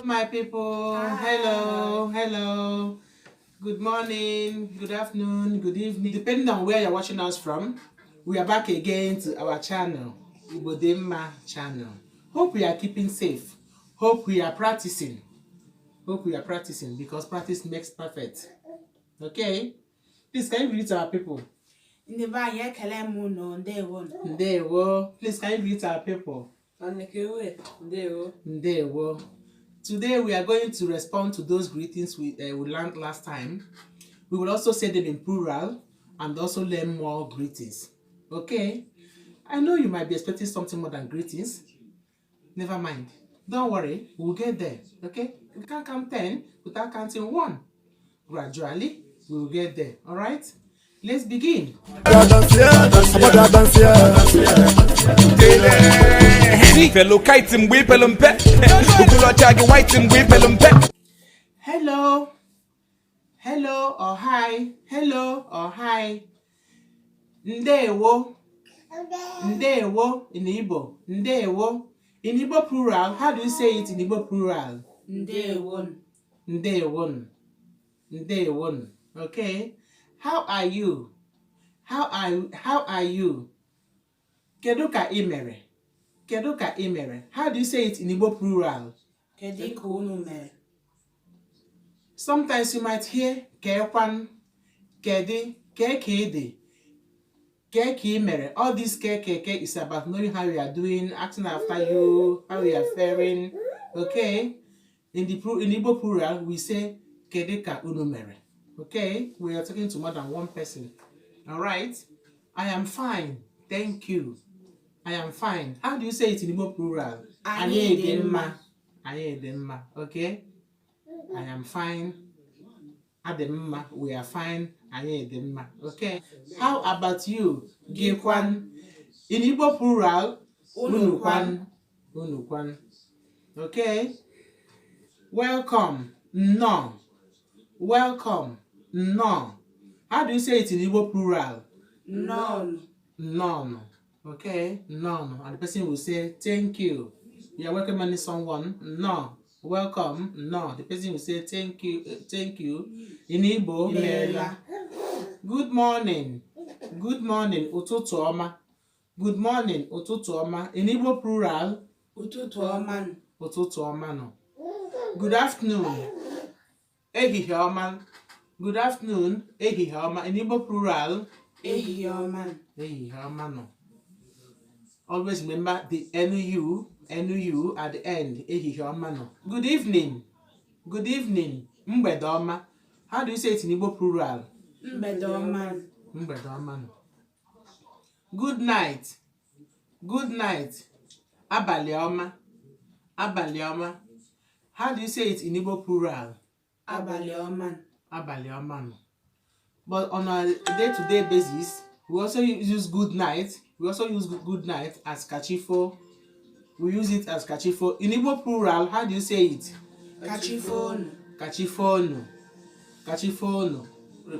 My people. Hi. Hello, hello. Good morning, good afternoon, good evening, depending on where you're watching us from. We are back again to our channel, Igbodimma channel. Hope we are keeping safe. Hope we are practicing. Hope we are practicing because practice makes perfect. Okay? Please, can you greet our people? Ndị be anyị, ekele m unu, ndewo. Ndewo. Please, can you greet our people? Anikewe, ndewo. Ndewo. Today we are going to respond to those greetings we learned last time. We will also say them in plural and also learn more greetings. Okay? I know you might be expecting something more than greetings. Never mind. Don't worry, we'll get there. Okay? We can't count 10 without counting 1. Gradually, we will get there. Alright? Let's begin. Obodo dansia. Fellow kite mgbe ipelu mpe okolocha gị white mgbe ipelu mpe. Hello. Hello or hi. Hello or hi. Ndewo. Ndewo in Igbo. Ndewo. In Igbo plural, how do you say it in Igbo plural? Ndewo. Ndewon. Ndewon. Okay. How are you? How are you? Kedu ka ị mere? Kedu ka ị mere? How do you say it in Igbo plural? Kedu ka unu mere? Sometimes you might hear kekwan, kedi, ke ka ị dị, ke ka ị mere. All this ke ke ke is about knowing how you are doing, asking after you, how you are faring. Okay? In Igbo plural, we say kedu ka unu mere. Okay? We are talking to more than one person. All right? I am fine. Thank you. I am fine. How do you say it in Igbo plural? Anyị dị mma. Anyị dị mma. Okay? I am fine. Adị m mma. We are fine. Anyị dị mma. Okay? How about you? Gị kwan. In Igbo plural, unu kwan. Unu kwan. Okay? Welcome. Nnọọ. Welcome. Nnọọ. How do you say it in Igbo plural? Nnọọ. Nnọọ. Okay? Nnọọ. And the person will say, "Thank you." You are welcoming someone. Nnọọ. Welcome. Nnọọ. The person will say, "Thank you. Thank you." In Igbo, Imeela. Good morning. Good morning. Ụtụtụ ọma. Good morning. Ụtụtụ ọma. In Igbo plural, Ụtụtụ ọma. Ụtụtụ ọma nọ. Good afternoon. Ehihie ọma. Good afternoon. Ehihie ọma. In Igbo plural, Ehihie ọma. Ehihie ọma nọ. Always remember the NU, NU at the end. Ehihie ọma nọ. Good evening. Good evening. Mgbede ọma. How do you say it in Igbo plural? Mgbede ọma. Mgbede ọma nọ. Good night. Good night. Abalị ọma. Abalị ọma. How do you say it in Igbo plural? Abalị ọma. Abalị ọma nọ. But on a day-to-day basis, we also use good night. We also use good night as kachifo. We use it as kachifo. In Igbo plural, how do you say it? Kachifonu. Kachifonu. Kachifonu.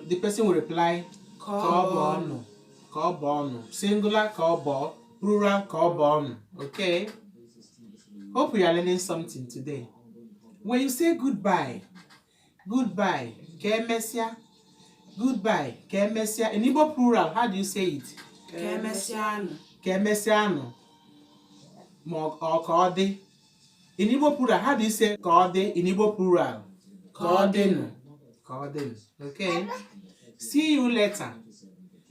The person will reply, ka ọ bụ ọnụ. Ka ọ bụ ọnụ. Ka ọ bụ ọnụ. Singular ka ọ bụ, plural ka ọ bụ ọnụ. Okay? Hope you are learning something today. When you say goodbye, goodbye, ka emesịa, goodbye, ka emesịa. In Igbo plural, how do you say it? Ka emesịanụ. Ka emesịanụ. Ma ọ ka ọ dị. In Igbo plural, how do you say ka ọ dị in Igbo plural? Ka ọ dịnụ. Ka ọ dịnụ. Okay? See you later.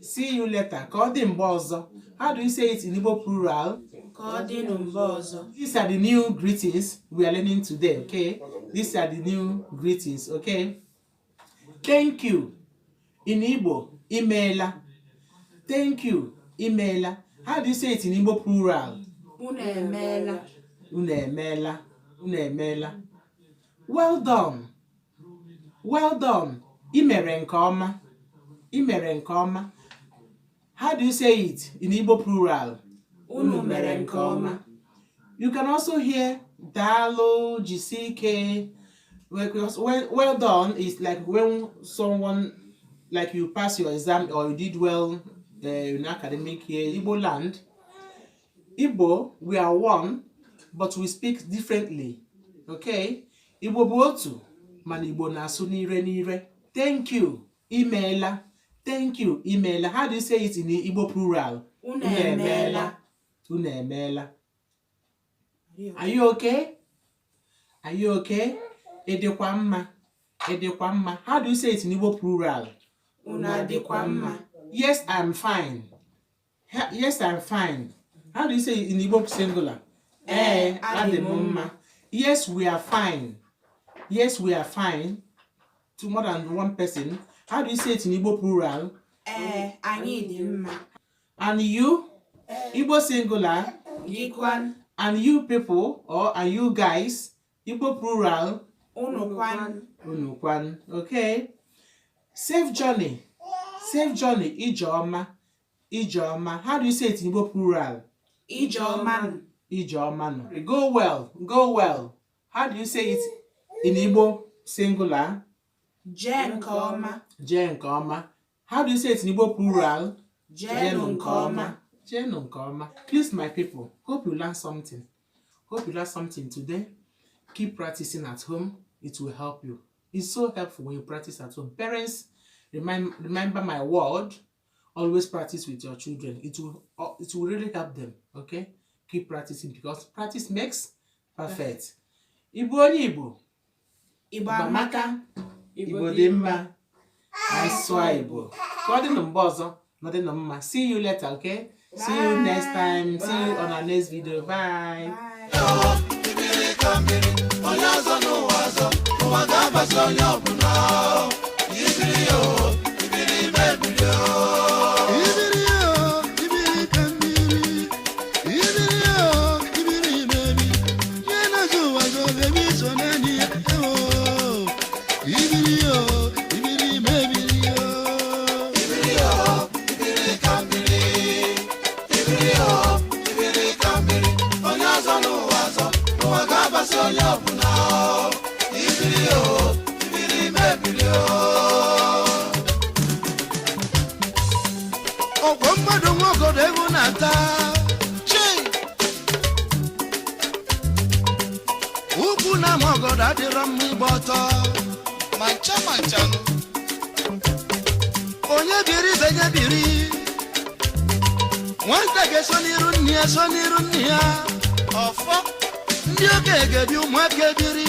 See you later. Ka ọ dị mgbe ọzọ. How do you say it in Igbo plural? Ka ọ dịnụ mgbe ọzọ. These are the new greetings we are learning today, okay? These are the new greetings, okay? Thank you. In Igbo, imeela. Thank you. Imeela. How do you say it in Igbo plural? Unu emeela. Unu emeela. Unu emeela. Well done. Well done. I mere nke ọma. I mere nke ọma. How do you say it in Igbo plural? Unu mere nke ọma. You can also hear daalụ, jisike. Well done is like when someone, like you pass your exam or you did well in academic year. Igbo land, Igbo, we are one, but we speak differently. Okay? Igbo bụ otu, mana Igbo na-asụ n'ire n'ire. Thank you, imeela. Thank you, imeela. How do you say it in Igbo plural? Unu emeela. Unu emeela. Are you okay? Are you okay? Ị dịkwa mma? Ị dịkwa mma? How do you say it in Igbo plural? Unu adịkwa mma? Yes, I'm fine. Yes, I'm fine. How do you say it in Igbo singular? Ee, adị m mma. Yes, we are fine. Yes, we are fine. To more than one person. How do you say it in Igbo plural? Ee, anyị dị mma. And you? Igbo singular. Gị kwan? And you people or and you guys? Igbo plural. Unu kwan? Unu kwan. Okay. Safe journey. Safe journey. Ije ọma. Ije ọma. How do you say it in Igbo plural? Ije ọma nụ. Ije ọma nụ. Go well. Go well. How do you say it in Igbo singular? Jee nke ọma. Jee nke ọma. How do you say it in Igbo plural? Jeenụ nke ọma. Jeenụ nke ọma. Please, my people, hope you learn something. Hope you learn something today. Keep practicing at home. It will help you. It's so helpful when you practice at home. Parents, remember my word. Always practice with your children. It will really help them. Okay? Keep practicing because practice makes perfect. Igbo onye Igbo. Igbo amaka. Igbo dị mma. Anyị sụọ Igbo. Ka ọ dịnụ mgbe ọzọ, nọdịnụ mma. See you later, okay? See you next time. See you on our next video. Bye. Bye. Ibiri ka mmiri, onye ọzọ n'ụwa ọzọ, ụwa ga-abasị onye ọbụla. Ibiri o, ibiri mebiri o. Ibiri o, ibiri ka mmiri. Ibiri o, ibiri mebi. Ihe na-azụ ụwa zọ, bebi so naanị ya. Ewo. Ibiri o, ibiri mebiri o. Ibiri o, ibiri ka mmiri. Ibiri o, ibiri ka mmiri. Onye ọzọ n'ụwa ọzọ, ụwa ga-abasị onye ọbụla. Ibiri o, ibiri mebiri o. Ọgwọ mmadụ nwaogodo egwu na-ata chi ukwu na ama ọgọdọ adịrọ mma ịgba ọtọ Ma ncha ma nchanụ. Onye biri ibe nye biri nwata ga-eso n'iru nne ya, so n'iru nne ya. Ọfọ. Ndị okenye ga-ebi, ụmụaka ebiri.